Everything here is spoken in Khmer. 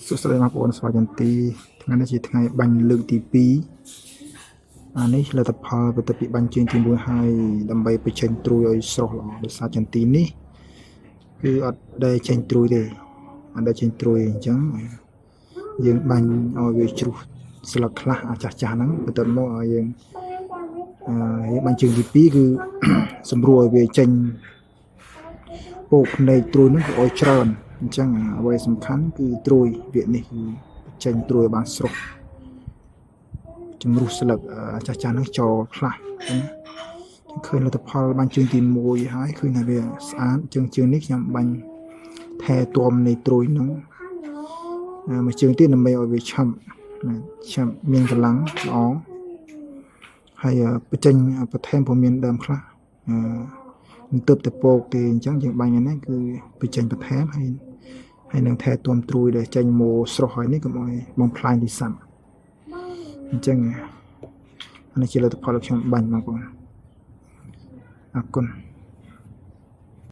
សួស្តីបងប្អូនស្វាយន្ទីថ្ងៃនេះជាថ្ងៃបាញ់លើកទី2អានេះលទ្ធផលបន្ទាប់ពីបាញ់ជើងទី1ហើយដើម្បីបញ្ចេញត្រួយឲ្យស្រស់ល្អដោយសារចន្ទីនេះគឺអត់ដែលចេញត្រួយទេអត់ដែលចេញត្រួយអញ្ចឹងយើងបាញ់ឲ្យវាជ្រុះស្លឹកខ្លះអាចាស់ចាស់ហ្នឹងបន្ទាប់មកឲ្យយើងអឺយើងបាញ់ជើងទី2គឺ សម្រួលឲ្យវាចេញពោកភ្នែកត្រួយហ្នឹងគឺឲ្យច្រើនអញ្ចឹងអ្វីសំខាន់គឺត្រួយវានេះគឺចេញត្រួយឲ្យបានស្រស់ជំរុះស្លឹកអាចាស់ចាស់ហ្នឹងចោលខ្លះអញ្ចឹងឃើញលទ្ធផលបាញ់ជើងទី1ហើយឃើញថាវាស្អាតជើងជើងនេះខ្ញុំបាញ់ថែទាំនៃត្រួយហ្នឹងមួយជើងទៀតដើម្បីឲ្យវាឆាប់ឆាប់មានកម្លាំងល្អហើយបញ្ចេញបន្ថែមព្រមានដើមខ្លះអឺមិនទើបតែពោកទេអញ្ចឹងយើងបាញ់នេះគឺបញ្ចេញបន្ថែមហើយហើយនឹងថែទាំត្រួយដែលចេញមកស្រស់ហើយនេះកុំឲ្យបំផ្លាញទីសัตว์អញ្ចឹងអានេះជាលទ្ធផលដែលខ្ញុំបាញ់បងប្អូនអរគុណ។